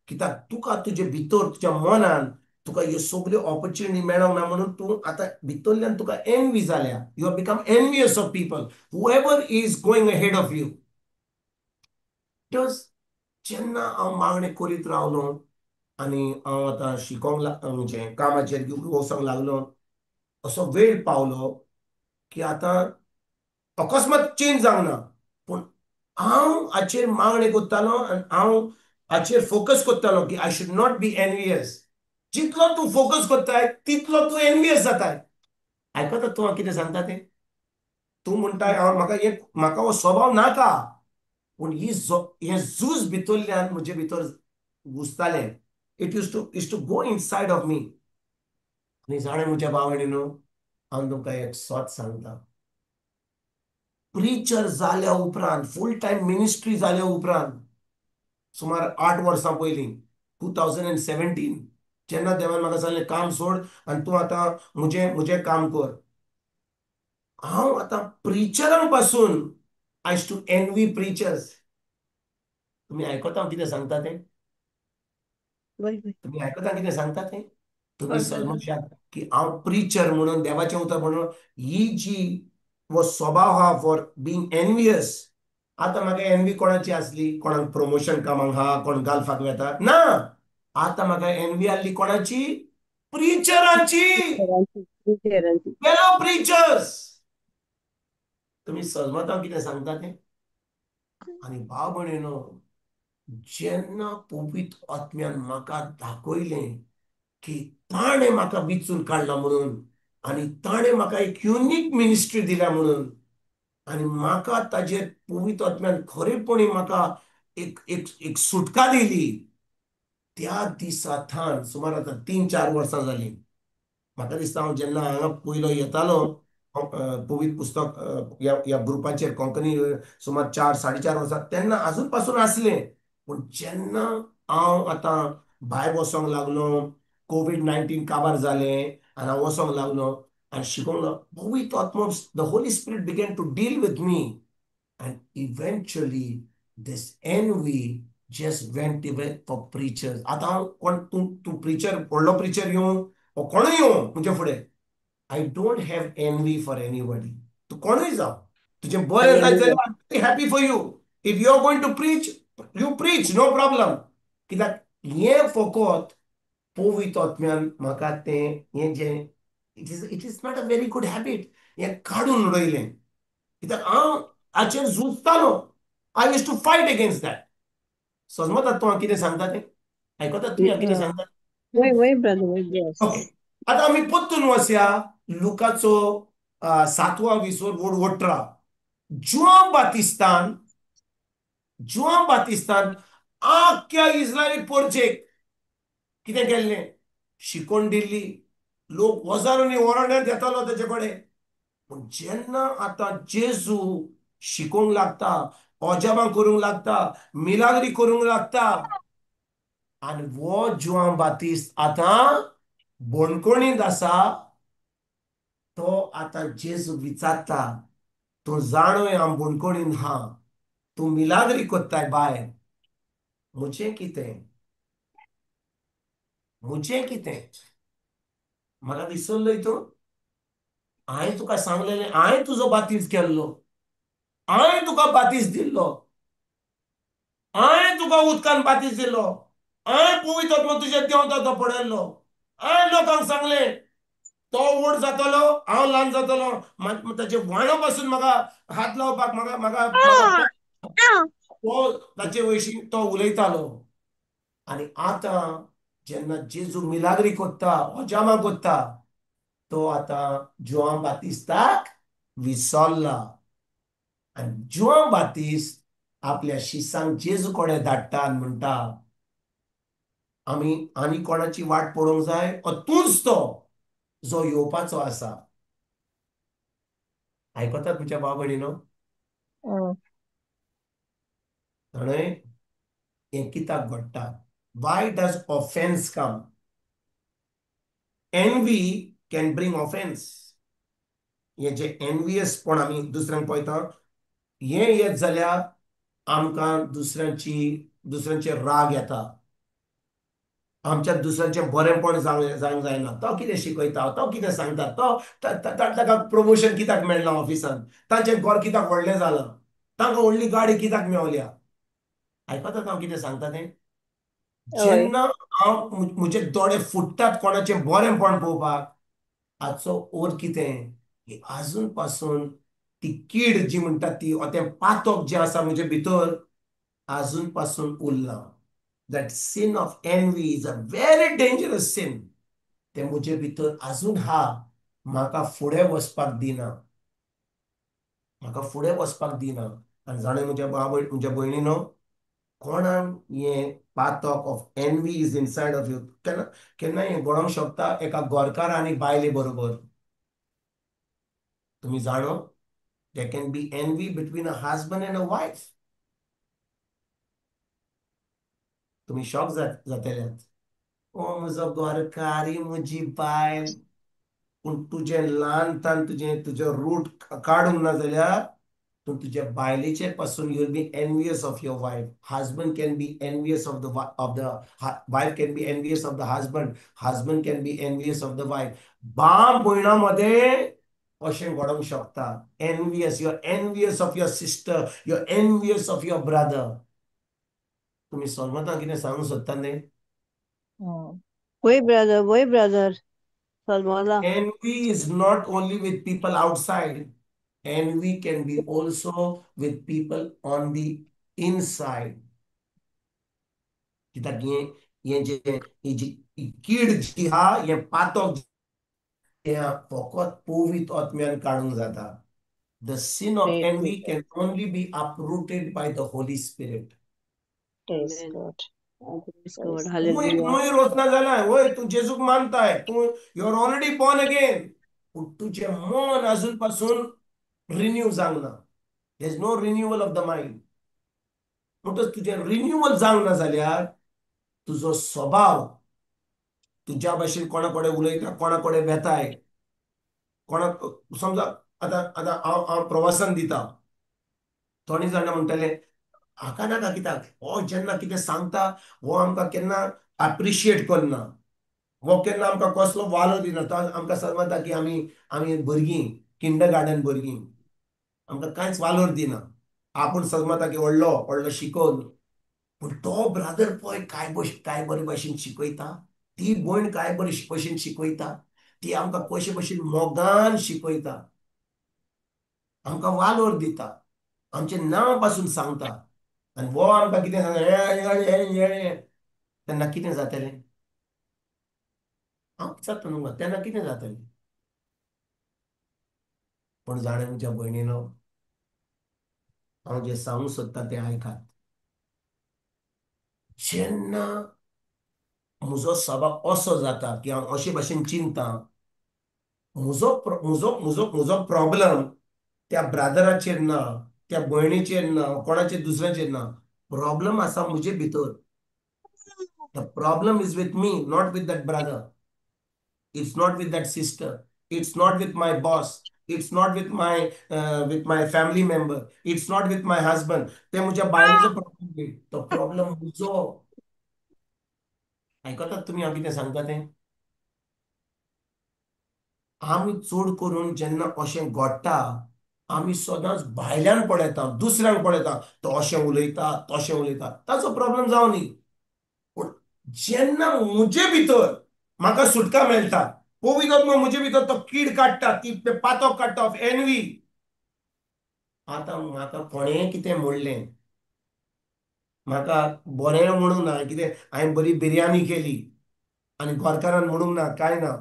कित्याक तुका तुजे भितर तुज्या मनान तुका ह्यो सगल्यो ऑपॉर्च्युनिटी मेळोंक ना म्हणून तूं आतां भितरल्यान तुका एनवी जाल्या. You have become envious of people, whoever is going ahead of you. जेन्ना हांव मागणें करीत रावलो आनी हांव आतां शिकोंक म्हणजे कामाचेर वचोंक लागलो, असो वेळ पावलो की आतां अकस्मात चेंज जावंक ना, पूण हांव हाचेर मागणें करतालो आनी हांव हाचेर फोकस करतालो की I should not be envious. जितलो तूं फोकस करताय तितलो तूं एनवियस जाताय. आयकता तूं हांव कितें सांगता तें? तूं म्हणटाय हांव म्हाका हें म्हाका हो स्वभाव नाका, पूण ही हें झूज भितरल्यान म्हजे भितर घुसतालें. It use to go inside of me. आनी जाणें म्हज्या भाव न्हू, हांव तुमकां एक सत सांगता, प्रिचर जाल्या उपरांत, फूल टायम मिनिस्ट्री जाल्या उपरांत, सुमार 8 वर्सां पयलीं 2017 जेन्ना देवान म्हाका सांगलें काम सोड आनी तूं आतां म्हजें म्हजें काम कर, हांव आतां प्रिचरां पासून I to envy preachers. तुमी आयकता हांव कितें सांगता तें? तुमी आयकता कितें सांगता तें? तुमी समजशात की हांव प्रिचर म्हणून देवाचें उतर म्हणून ही जी हो स्वभाव आहा फॉर बीइंग एनवियस. आतां म्हाका एनवी कोणाची आसली? कोणाक प्रमोशन कामाक आहा, कोण गाल्फाक वेता ना, आतां म्हाका एनवी आहली कोणाची? प्रिचरांची, फेलो प्रिचर्स. तुमी समजता कितें सांगता तें? आनी भाव भयणीनो, जेन्ना पवित्र आत्म्यान म्हाका दाखयलें की ताणें म्हाका विचून काडला म्हणून, आनी ताणें म्हाका एक युनीक मिनिस्ट्री दिल्या म्हणून, आनी म्हाका ताजेर पवित्र आत्म्यान खरेपणी म्हाका एक एक एक सुटका दिली, त्या दिसा थावन सुमार आतां 3-4 वर्सां जालीं. म्हाका दिसता हांव जेन्ना हांगा पयलो येतालो पवित्र पुस्तक ह्या ग्रुपाचेर कोंकणी सुमार 4, 4.5 वर्सां तेन्ना आजून पासून आसलें. पूण जेन्ना हांव आतां भायर वचोंक लागलो, कोवीड-19 काबार जालें आनी हांव वचोंक लागलो आनी शिकोंक लागलो, पवित्र आत्मो, the Holy Spirit began to deal with me, and eventually this envy just went away for preachers. आतां हांव कोण, तूं तूं प्रिचर, व्हडलो प्रिचर येवं वो कोणूय येवं म्हजे फुडें, I don't have envy for anybody. तूं कोणूय जावं, तुजें बरें जायत जाल्यार I am happy for you. If you are going to preach, you preach, no problem. कित्याक हें फकत पवित्र आत्म्यान म्हाका तें हें जें it is not a very good habit, हें काडून उडयलें. कित्याक हांव हाचेर झुजतालो, I use to fight against that. समजता तूं हांव कितें सांगता तें? आयकता तुमी हांव कितें सांगता? वय वय ब्रदर. ओके, आतां आमी परतून वचया लुकाचो 7वो विसोर 18. जुआंव बातिस्तान, जुआंव बातिस्तान आख्ख्या इस्रायली पोरचेक कितें केल्लें, शिकोवन दिल्ली, लोक वजारांनी वरांड्यांत येतालो तेजे कडेन. पूण जेन्ना आतां जेजू शिकोवंक लागता, अजाबां करूंक लागता, मिलाग्री करूंक लागता, आनी हो जुआंव बातिस्त आतां बणकणींत आसा, तो आतां जेजू विचारता, तूं जाणोय हांव बणकणींत आहा, तूं मिलाग्री कोत्ताय भायर, म्हजें कितें, म्हजें कितें, म्हाका विसरलोय तूं? हांवें तुका सांगलेलें, हांवें तुजो बातीज केल्लो, हांवें तुका बातीज दिल्लो, हांवें तुका उदकान बातीज दिल्लो, हांवें पवित्र आत्मो तुजेर देंवता तो पडयल्लो, हांवें लोकांक सांगलें तो व्हड जातलो, हांव ल्हान जातलो, ताचे व्हाणो पासून म्हाका हात लावपाक म्हाका म्हाका तो ताचे वयशी तो उलयतालो. आनी आतां जेन्ना जेजू मिलाग्री कोत्ता, अजामां कोत्ता, तो आतां जुआंव बातिस्ताक विसरला. आनी जुआंव बातिस्त आपल्या शिसांक जेजू कडेन धाडटा आनी म्हणटा, आमी आनी कोणाची वाट पळोवंक जाय, ओ तूंच तो जो येवपाचो आसा. आयकतात तुमच्या भाव भयणीनो? जाणय हें कित्याक घडटा? Why does offense come? Envy can bring offense. हें जें एनवियस पण आमी दुसऱ्यांक पळयता, हें येत जाल्यार आमकां दुसऱ्यांचेर राग येता, आमच्या दुसऱ्यांचें बरेंपण जावंक जायना. तो कितें शिकयता, तो कितें सांगता, तो ताका प्रमोशन कित्याक मेळना ऑफिसान, तांचें घर कित्याक व्हडलें जालां, तांकां व्हडली गाडी कित्याक मेवल्या. आयकतात हांव कितें सांगता तें? जेन्ना हांव म्हजे दोळे फुट्टात कोणाचें बरेंपण पळोवपाक, हाचो अर्थ कितें की आजून पासून ती कीड जी म्हणटात ती, तें पातक जें आसा म्हजे भितर आजून पासून उरलां. That sin of envy is a very dangerous sin. तें म्हजे भितर आजून हा, म्हाका फुडें वचपाक दिना, म्हाका फुडें वचपाक दिना. आनी जाणें म्हज्या भाव म्हज्या भयणीनो, कोणाक हें पातक of envy is inside of you, केन्ना केन्ना हें घडोवंक शकता एका गोरकार आनी बायले बरोबर. तुमी जाणो, there can be envy between a husband and a wife. तुमी शॉक जातल्यात, ओ म्हजो गोरकारी म्हजी बायल. पूण तुजें ल्हानतान तुजें तुजो रूट काडूंक ना जाल्यार तूं तुज्या बायलेचेर पासून you will be envious of your wife. Husband can be envious of the wife can be envious of the husband, husband can be envious of the wife. बाम भयणां मदें अशें घडोवंक शकता. Envious, you are envious of your sister, you are envious of your brother. तुमी सोलमतां कितें सांगूंक सोदता न्ही? वय ब्रदर, वय brother, सोलमोला. Envy is not only with people outside. Envy can be also with people on the inside. कित्याक हें जें ही जी कीड जी आहा, हें पातक हें फकत पवित्र आत्म्यान काडूंक जाता. The sin of envy can only be uprooted by the Holy Spirit. Praise God. Praise God. तूं Hallelujah. नवी रोचना जालाय, वय तूं जेजूक मानताय, तूं you are already born again, पूण तुजें मन आजून पासून रिन्यू जावंक ना. There is no renewal of the mind. म्हणटच तुजें रिन्युअल जावंक ना जाल्यार तुजो स्वभाव, तुज्या भाशेन कोणा कडेन उलयता, कोणा कडेन वेताय, कोणाक समजा आतां आतां हांव हांव प्रवासान दिता, थोडीं जाणां म्हणटले हाका नाका कित्याक हो जेन्ना कितें सांगता हो आमकां केन्ना एप्रिशिएट करना, हो केन्ना आमकां कसलो वालो दिना. तो आमकां समजता की आमी आमी भुरगीं, किंडर गार्डन भुरगीं, आमकां कांयच वालोर दिना. आपूण समजता की व्हडलो व्हडलो शिकोवन, पूण तो ब्रादर पळय काय काय बरे भशेन शिकयता, ती भयण काय बरे भशेन शिकयता, ती आमकां कशे भशेन मोगान शिकयता, आमकां वालोर दिता, आमचें नांव पासून सांगता. आनी हो आमकां कितें सांगता तेन्ना कितें जातलें? हांव विचारता तुमकां, तेन्ना कितें जातलें? पूण जाणें म्हज्या भयणीनो, हांव जें सांगूंक सोदता तें आयकात. जेन्ना म्हजो स्वभाव असो जाता की हांव अशे भाशेन चिंता, म्हजो म्हजो म्हजो म्हजो प्रॉब्लम त्या ब्रादराचेर ना, त्या भयणीचेर ना, कोणाचेर दुसऱ्याचेर ना, प्रॉब्लम आसा म्हजे भितर. The problem is with me, not with that brother. It's not with that sister. It's not with my boss. It's not with my family member. It's not with my husband. ते म्हज्या बायलेचो problem, तो problem म्हजो. आयकतात तुमी हांव कितें सांगता तें? आमी चड करून जेन्ना अशें घडटा आमी सदांच भायल्यान पळयता, दुसऱ्यांक पळयता, तो अशें उलयता तशें उलयता, ताचो प्रॉब्लम जावं न्ही. पूण जेन्ना म्हजे भितर म्हाका सुटका मेळटा, पवित्र म्हजे भितर तो कीड काडटा, ती पातो काडटा ऑफ एनवी. आतां म्हाका कोणें कितें म्हणलें, म्हाका बरें म्हणूंक ना, कितें हांवें बरी बिरयानी केली आनी गोरकारान म्हणूंक ना, कांय ना,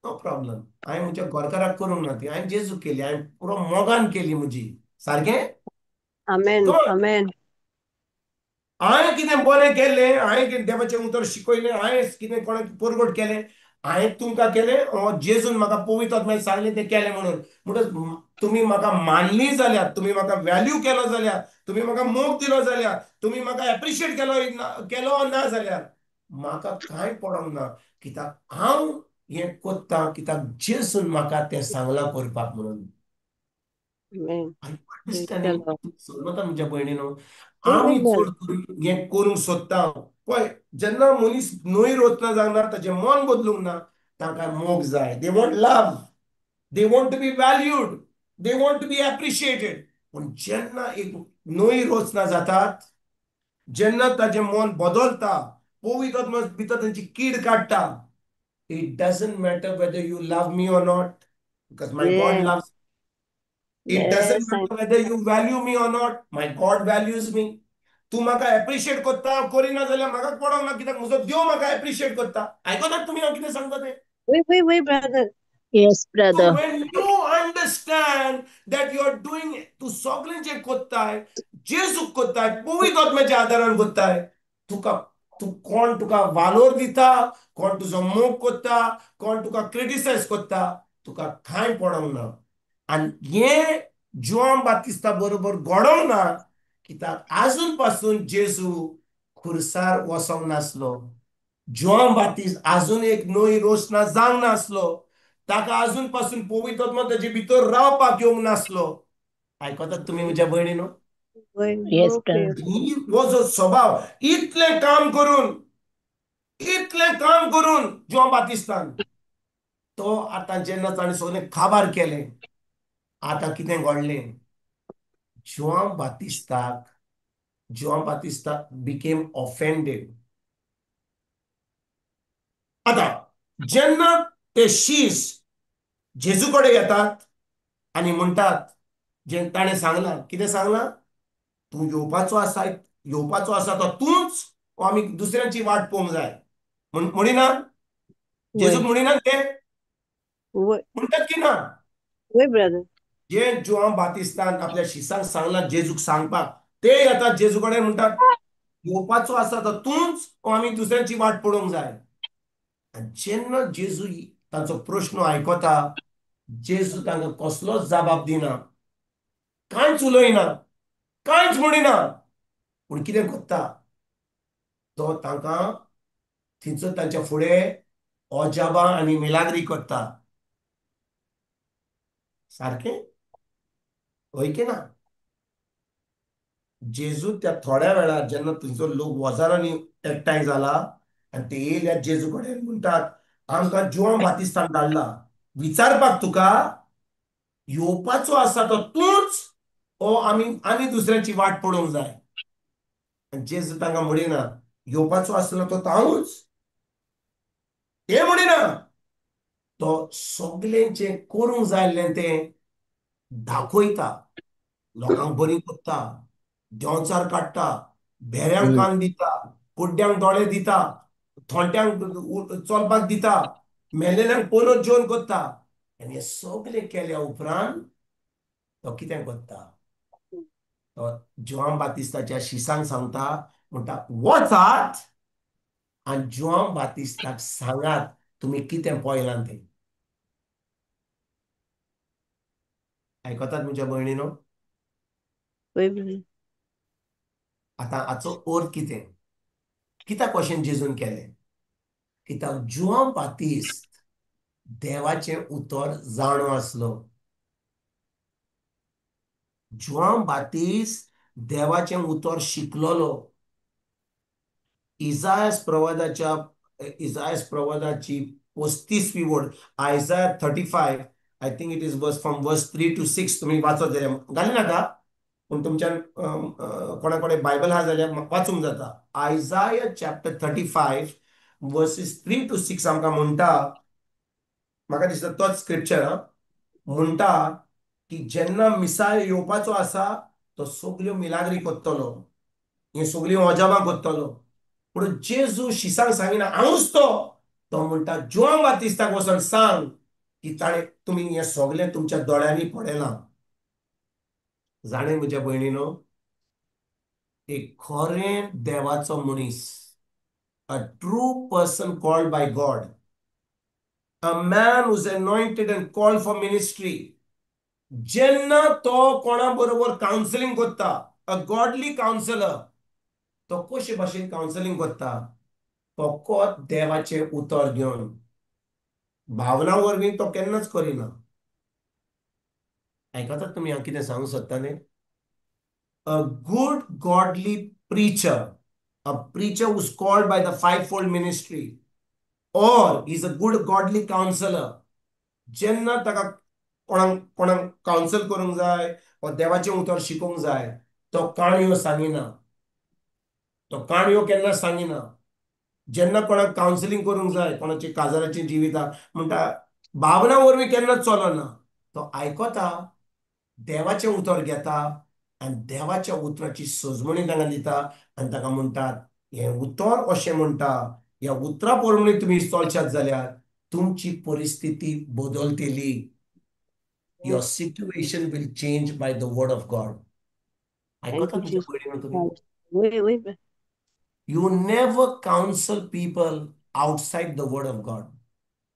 नो प्रॉब्लम. हांवें म्हज्या गोरकाराक करूंक ना ती, हांवें जेजूक केली, हांवें पुरो मोगान केली म्हजी. सारकें? आमेन आमेन. हांवें कितें बरें केलें, हांवें कितें देवाचें उतर शिकयलें, हांवें कितें कोणाक परगट केलें, हांवें तुमकां केलें, जेजून म्हाका पवित्र आत्म्यान सांगलें तें केलें म्हणून. म्हणटच तुमी म्हाका मानली जाल्यार, तुमी म्हाका व्हॅल्यू केलो जाल्यार, तुमी म्हाका मोग दिलो जाल्यार, तुमी म्हाका एप्रिशिएट केलो केलो ना जाल्यार म्हाका कांय पडोंक ना, कित्याक हांव हें कोत्ता कित्याक जेजून म्हाका तें सांगलां करपाक म्हणून. अंडरस्टँडींग समजता म्हज्या भयणीनो? आमी चड करून हें करूंक सोदता. पळय, जेन्ना मनीस न्हंय रोतना जायना, ताचें मन बदलूंक ना, तांकां मोग जाय. They want love, they want to be valued, they want to be appreciated. पूण जेन्ना एक न्हंय रोचना जातात, जेन्ना ताचें मन बदलता, पवित्र आत्मा भितर तांची कीड काडटा. It doesn't matter whether you love me or not, because my God loves. It doesn't matter whether you value me or not, my God values me. तूं म्हाका एप्रिशिएट करता करिना जाल्यार म्हाका पडोंक ना, कित्याक म्हजो देव म्हाका एप्रिशिएट करता. आयकतात तुमी हांव कितें सांगता तें? वय brother. Yes brother. When you understand that you are doing, तूं सगळें जें करताय जेजूक करताय, पवित्र आत्म्याच्या आदारान करताय, तुका तूं कोण तुका वालोर दिता, कोण तुजो मोग करता, कोण तुका क्रिटिसायज करता, तुका कांय पडोंक ना. आनी हें जुआंव बातिस्ता बरोबर घडोंक ना, कित्याक आजून पासून जेजू खुर्सार वचोंक नासलो. जुआंव बातिस्त आजून एक न्हय रोसना जावंक नासलो, ताका आजून पासून पवित्र आत्मा ताजे भितर रावपाक येवंक नासलो. आयकतात तुमी म्हज्या भयणीनो? हो जो स्वभाव, इतलें काम करून, इतलें काम करून जुआंव बातिस्तान तो आतां जेन्ना ताणें सगळें काबार केलें, आतां कितें घडलें, जुआंव बातिस्ताक, जुआंव बातिस्ता बिकेम ऑफेंडेड. आतां जेन्ना ते शीस जेजू कडेन येतात आनी म्हणटात, जे ताणें सांगलां, कितें सांगलां, तूं येवपाचो आसा, येवपाचो आसा तो तूंच, आमी दुसऱ्यांची वाट पळोवंक जाय म्हणिना? जेजूक म्हणिना ते? म्हणटात की ना? जे जुआंव बातिस्तान आपल्या शिसांक सांगलां जेजूक सांगपाक, ते येतात जेजू कडेन म्हणटात येवपाचो आसा तो तूंच, आमी दुसऱ्यांची वाट पळोवंक जाय. आनी जेन्ना जेजू तांचो प्रश्न आयकता, जेजू तांकां कसलोच जबाब दिना, कांयच उलयना, कांयच म्हणिना. पूण कितें करता तो, तांकां थंयसर तांच्या फुडें अजाबां आनी मिलाग्री करता. सारकें हय की ना? जेजू त्या थोड्या वेळार जेन्ना थंयसर लोक हजारांनी एकठांय जाला आनी ते येयल्या जेजू कडेन म्हणटात, आमकां जुआंव बातिस्तान धाडला विचारपाक तुका, येवपाचो आसा तो तूंच, ओ आमी आनी दुसऱ्यांची वाट पळोवंक जाय. आनी जेजू तांकां म्हणिना येवपाचो आसलो तो हांवूच, ते म्हणिना, तो सगळें जें करूंक जाय आसलें तें दाखयता, लोकांक बरी करता, देंवचार काडटा, भेऱ्यांक कान दिता, कुड्ड्यांक दोळे दिता, थोंट्यांक चलपाक दिता, मेलेल्यांक परत जेवण करता. आनी हें सगळें केल्या उपरांत तो कितें करता, तो जुआंव बातिस्ताच्या शिसांक सांगता, म्हणटा वचात आनी जुआंव बातिस्ताक सांगात तुमी कितें पळयलां तें. आयकतात म्हज्या भयणीनो? आतां हाचो अर्थ कितें? कित्याक अशें जेजून केलें? कित्याक जुआंव बातिस्त देवाचें उतर जाणो आसलो. जुआंव बातिस्त देवाचें उतर शिकलोलो. इजायस प्रवादाची 35वी word, Isaiah 35, I think it is verse from verse 3 to 6 तुमी वाचत जाल्यार घाली नाका, पूण तुमच्यान कोणा कडेन बायबल आहा जाल्यार वाचूंक जाता. आयजाया चॅप्टर 35 वर्सीस 3 to 6 आमकां म्हणटा, म्हाका दिसता तोच स्क्रिप्चर म्हणटा की जेन्ना मिसाय येवपाचो आसा तो सगल्यो मिलाग्री करतलो, हे सगळीं अजाबां करतलो. पूण जेजू शिसांक सांगिना हांवूच तो, तो म्हणटा जुआंव बातिस्ताक वचोन सांग की ताणें तुमी हें सगळें तुमच्या दोळ्यांनी पळयलां. जाणें म्हज्या भयणीनो, एक खरें देवाचो मनीस, a true person called by God, a man who's anointed and called for ministry, जेन्ना तो कोणा बरोबर कावन्सिलींग करता, अ गॉडली कावन्सिलर, तो कशे भाशेन कावन्सिलींग करता? फकत देवाचें उतर घेवन, भावना वरवीं तो केन्नाच करिना. आयकतात तुमी हांव कितें सांगूंक सोदता न्ही? A good godly preacher, a preacher who's called by the fivefold ministry, or is a good godly counsellor, जेन्ना ताका कोणाक कोणाक कावन्सल करूंक जाय वा देवाचें उतर शिकोवंक जाय, तो काणयो सांगिना, तो काणयो केन्ना सांगिना. जेन्ना कोणाक कावन्सिलींग करूंक जाय, कोणाची काजाराची जिविता म्हणटा, भावना वरवीं केन्नाच चलना, तो आयकता, देवाचें उतर घेता आनी देवाच्या उतराची सजमणी तांकां दिता आनी ताका म्हणटात हें उतर अशें म्हणटा, ह्या उतरा प्रमाणे तुमी चलशात जाल्यार तुमची परिस्थिती बदलतली. Your situation will change by the word of God. आयकता तुमच्या भयणीनो तुमी? You never counsel people outside the word of God.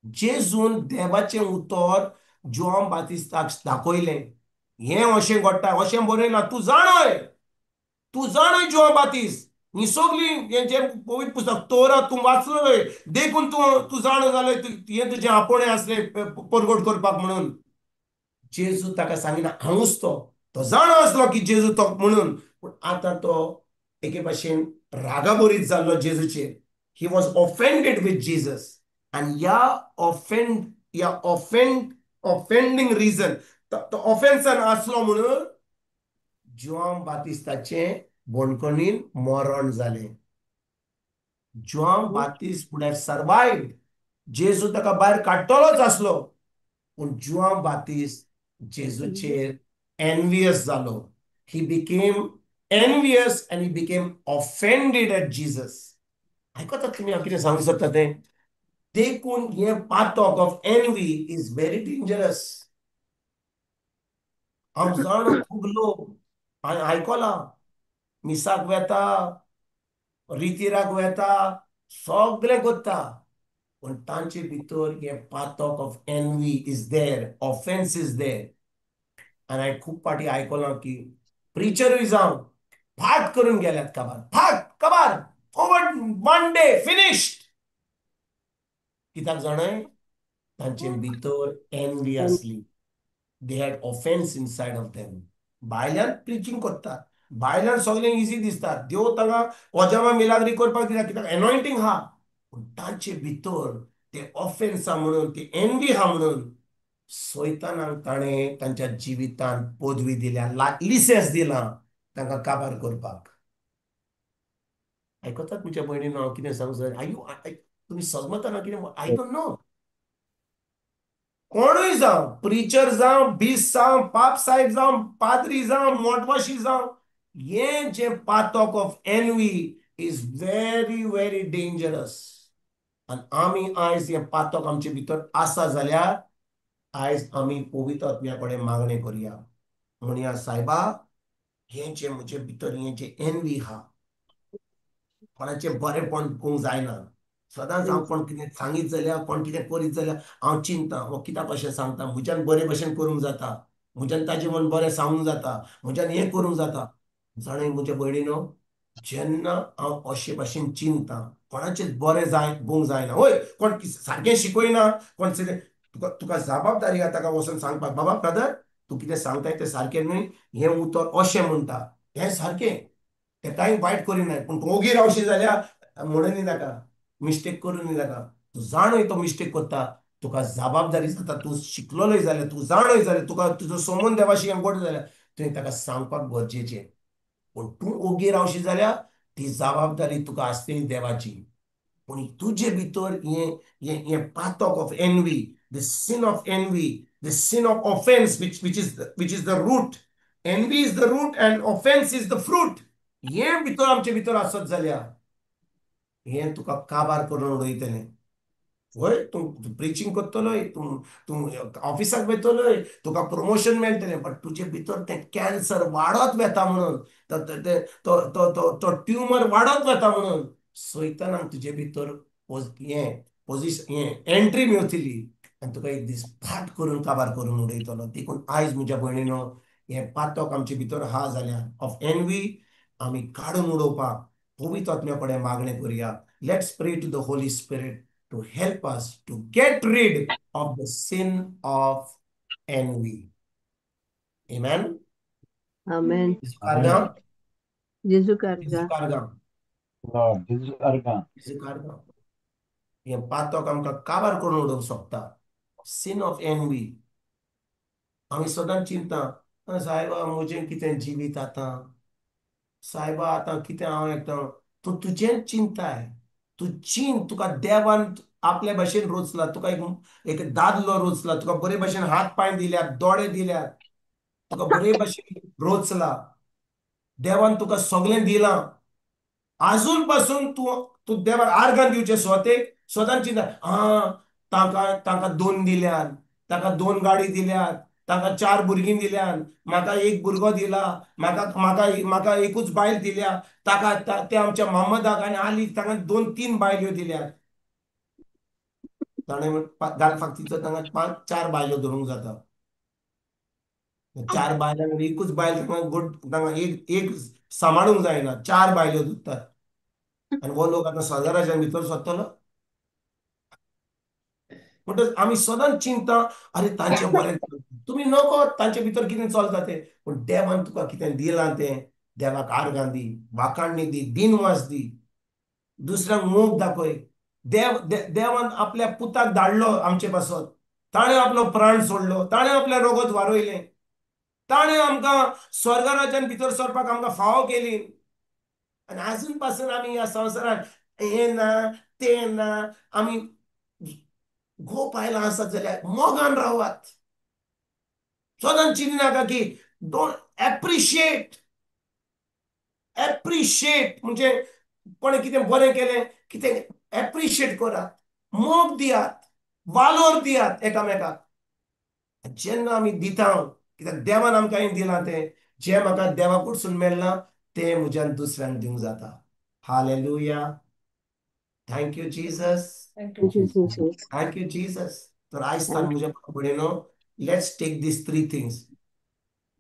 जेजून देवाचें उतर जुआंव बातिस्ताक दाखयलें, हें अशें घडटा, अशें बरयलां, तूं जाणय, तूं जाणय जुआंव बातिस्त, ही सगळीं हें जें पवित्र पुस्तक तोरा तूं वाचलोय, देखून तूं तूं जाणो जालें, हें तुजें आपोवणें आसलें परगट करपाक म्हणून. जेजू ताका सांगिना हांवूच तो, तो जाणो आसलो की जेजू तो म्हणून, पूण आतां तो एके भाशेन रागाबरीत जाल्लो जेजूचेर. He was offended with Jesus. आनी ह्या ऑफेंडींग रिजन, तो ऑफेन्सान आसलो म्हणून जुआंव बातिस्ताचें बंदखणीन मरण जालें. Joao Batista would have survived, जेजू ताका भायर काडटलोच आसलो, पूण जुआंव बातिस्त जेजूचेर एनवियस जालो. He became envious and he became offended at Jesus. आयकतात तुमी हांव कितें सांगूंक सोदता तें? देखून हें पातक of envy is very dangerous. हांव जाणो खूब लोक हांवें आयकलां, मिसाक वेता, रितिराक वेता, सगळें करता, पूण तांचे भितर हें पातक of envy is there, offence is there. आनी हांवें खूब फावटी आयकलां की प्रिचरूय जावं फाट करून गेल्यात काबार, फाट काबार, ओवर वन डे फिनिश्ड. कित्याक जाणय? तांचे भितर एनवी आसली. They had offence inside of them. भायल्यान प्रिचींग करतात, भायल्यान सगळें इजी दिसता, देव तांकां अजामा मिलाग्री करपाक दिता कित्याक एनॉयंटींग आहा, पूण तांचे भितर ते ऑफेन्स आहा म्हणून, ते एनवी आहा म्हणून सैतानाक ताणें तांच्या जिवितांत पदवी दिल्या, लिसेंस दिलां तांकां काबार करपाक. आयकतात म्हज्या भयणीन हांव कितें सांगूं सर? आयु तुमी सजमतना कितें? I don't know. कोणूय जावं, प्रिचर जावं, बीस जावं, पाप साहेब जावं, पाद्री जावं, मोटवाशी जावं, हें जें पातक of envy is very very dangerous. आनी आमी आयज हें पातक आमचे भितर आसा जाल्यार आयज आमी पवित्र आत्म्या कडेन मागणें करया, म्हणया सायबा हें जें म्हजे भितर हें जें एनवी आहा कोणाचें बरेंपण पळोवंक जायना. सदांच हांव कोण कितें सांगीत जाल्यार, कोण कितें करीत जाल्यार हांव चिंता, हो कित्याक अशें सांगता, म्हज्यान बरे भशेन करूंक जाता, म्हज्यान ताजें म्हण बरें सांगूंक जाता, म्हज्यान हें करूंक जाता. जाणा म्हज्या भयणीनो, जेन्ना हांव अशे भाशेन चिंता, कोणाचें बरें जाय पळोवंक जायना, वय कोण सारकें शिकयना, कोण तुका तुका जबाबदारी आहा ताका वचून सांगपाक, बाबा ब्रदर तूं कितें सांगताय तें सारकें न्हय, हें उतर अशें म्हणटा, हें सारकें, तें कांय वायट करिनाय, पूण तूं ओगी रावशी जाल्यार म्हणून नाका, मिस्टेक करूं नाका. तूं जाणय तो मिस्टेक करता, तुका जबाबदारी जाता, तूं शिकलोय जाल्यार, तूं जाणय जाल्यार, तुका तुजो सोमून देवाशी गोड जाल्यार तुवें ताका सांगपाक गरजेचें. पूण तूं ओगी रावशी जाल्यार ती जबाबदारी तुका आसतली देवाची. पूण तुजे भितर हें हें हें पातक of envy, the sin of envy, the sin of offence, which is the root. Envy is the root and offence is the fruit. हें भितर आमचे भितर आसत जाल्यार हें तुका काबार करून उडयतलें. वय तूं प्रिचींग करतलोय, तूं तूं ऑफिसाक वयतलोय, तुका प्रमोशन मेळटलें, बट तुजे भितर तें कॅन्सर वाडत वता म्हणून, तो ट्युमर वाडत वता म्हणून सैतानाक तुजे भितर हें पोजिशन हें एंट्री मेवतली आनी तुका एक दीस फाट करून काबार करून उडयतलो. देखून आयज म्हज्या भयणीनो, हें पातक आमचे भितर आहा जाल्यार ऑफ एनवी आमी काडून उडोवपाक पवित्र आत्म्या कडेन मागणें करुया. Let's pray to the Holy Spirit to help us to get rid of the sin of envy. Amen? Amen. Jesu Karga. Lord, Jesu Karga. Jesu Karga. हें पातक आमकां काबार करून उडोवंक शकता. Sin of envy. आमी सदांच चिंता, सायबा म्हजें कितें जिवीत आतां, सायबा आतां कितें हांव एकदां, तूं तुजेंच चिंताय, तूं चीन, तुका देवान आपल्या भाशेन रोचला, तुका एक दादलो रोचला, तुका बरे भाशेन हात पांय दिल्यात, दोळे दिल्यात, तुका बरे भाशेन रोचला, देवान तुका सगळें दिलां. आजून पासून तूं तूं देवाक आर्गां दिवचें स्वतेक सदांच चिंता, आं तांकां तांकां दोन दिल्यात, तांकां दोन गाडी दिल्यात, तांकां चार भुरगीं दिल्यात, म्हाका एक भुरगो दिला, म्हाका म्हाका म्हाका एकूच बायल दिल्या, ताका ते आमच्या मोहम्मदाक आनी आलीक तांकां दोन तीन बायल्यो दिल्यात. ताणें घाल फाक्तीचो तांकां पांच चार बायलो धरूंक जाता. चार बायलांक एकूच बायल तांकां गोड तांकां एक एक सांबाळूंक जायना, चार बायल्यो धरतात. आनी हो लोक आतां सदाराच्या भितर सोदतलो. म्हणटच आमी सदांच चिंता, अरे तांचें बरें, तुमी नको तांचे भितर कितें चलता तें, पूण देवान तुका कितें दिलां तें देवाक आर्गां दी, वाखाणणी दी, दिनवास दी, दुसऱ्यांक मोग दाखय. देव देवान आपल्या पुताक धाडलो आमचे पासत, ताणें आपलो प्राण सोडलो, ताणें आपलें रगत वारयलें, ताणें आमकां स्वर्गराज्यान भितर सरपाक आमकां फावो केली. आनी आजून पासून आमी ह्या संवसारान हें ना तें ना, आमी गोप आयलां आसत जाल्यार मोगान रावात. सदांच चिंती नाका की don't appreciate, appreciate म्हणजे कोणें कितें बरें केलें कितें एप्रिशिएट करात, मोग दियात, वालोर दियात एकामेकाक. जेन्ना आमी दिता, कित्याक देवान आमकां हें दिलां तें, जें म्हाका देवा कडसून मेळ्ळां तें म्हज्यान दुसऱ्यांक दिवंक जाता. Hallelujah. Thank you Jesus. Thank you Jesus. Thank you Jesus. तर आयज तान म्हज्या भयणीनो, let's take these three things.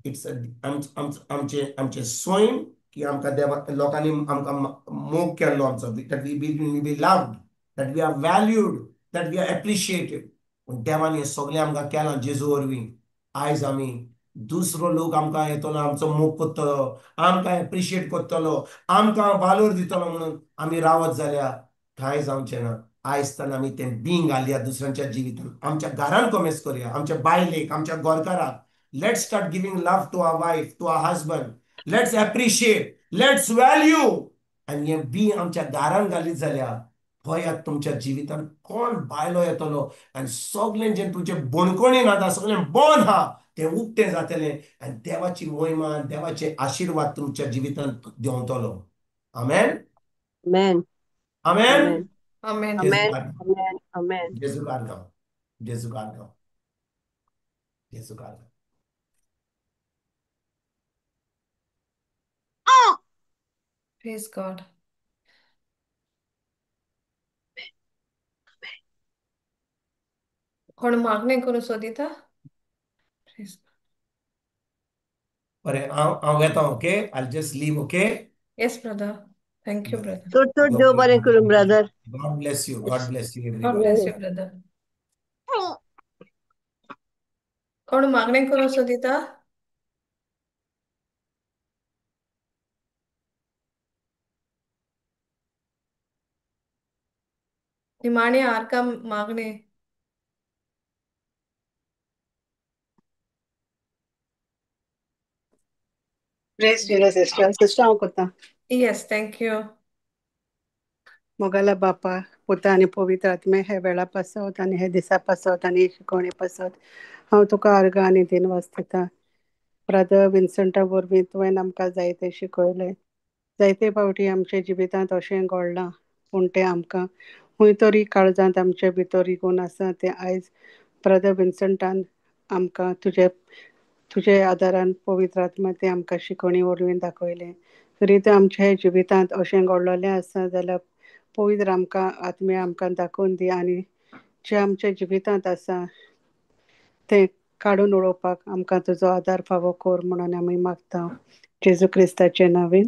It's आमचें आमचें स्वयं की आमकां देवा लोकांनी आमकां मोग केल्लो आमचो, that we be loved, that we are valued, that we are appreciated. पूण देवान हें सगळें आमकां केलां जेजू वरवीं. आयज आमी दुसरो लोक आमकां येतलो, आमचो मोग करतलो, आमकां एप्रिशिएट करतलो, आमकां वालोर दितलो म्हणून आमी रावत जाल्यार कांय जावचें ना. आयज तान आमी तें बींग घालया दुसऱ्यांच्या जिवितान, आमच्या घरान कोमेस करया, आमच्या बायलेक, आमच्या गोरकाराक. Let's start giving love to our wife, to our husband. Let's appreciate, let's value. आनी हें बीं आमच्या घरान घालीत जाल्यार पळयात तुमच्या जिवितान कोण बायलो येतलो आनी सगळें जें तुमचें बणकणीन आतां सगळें बंद आहा तें उक्तें जातलें आनी देवाची महिमा, देवाचे आशिर्वाद तुमच्या जिवितान देंवतलो. आमेन. आमेन. आमेन. आमेन. आमेन. आमेन. जेजू कारगांव, जेजू कारगांव, जेजू कारगांव. Praise God. कोण मागणें करूं सोदिता? बरें, हांव हांव वेता. Okay, I just leave. Okay. Yes brother, thank you बरें. ब्रदर. चड चड देव बरें करूं brother. God bless you. God bless you God everyone. Bless you brother. कोण मागणें करूं सोदिता? निमाणे आरका मागणें. प्रेज जीसस सिस्टर. सिस्टर हांव करता. Yes, thank you. मोगाला बापा, पुता आनी पवित्र आत्मे, हे वेळा पासत आनी हे दिसा पासत आनी शिकवणे पासत हांव तुका आर्गां आनी दिनवास दिता. ब्रदर विन्संटा वरवीं तुवें आमकां जायतें शिकयलें. जायते फावटी आमच्या जिवितांत अशें घडलां, पूण तें आमकां खंय तरी काळजांत आमचे भितर रिगून आसा. तें आयज ब्रदर विन्संटान आमकां तुजे आदारान पवित्र आत्मा तें आमकां शिकवणी वरवीं दाखयलें. तरी तें आमच्या जिवितांत अशें घडलेलें आसा जाल्यार पवित्र आमकां आत्म्या आमकां दाखोवन दी आनी जें आमच्या जिवितांत आसा तें काडून उडोवपाक आमकां तुजो आदार फावो कर म्हणून आमी मागता, जेजू क्रिस्ताचे नांवान,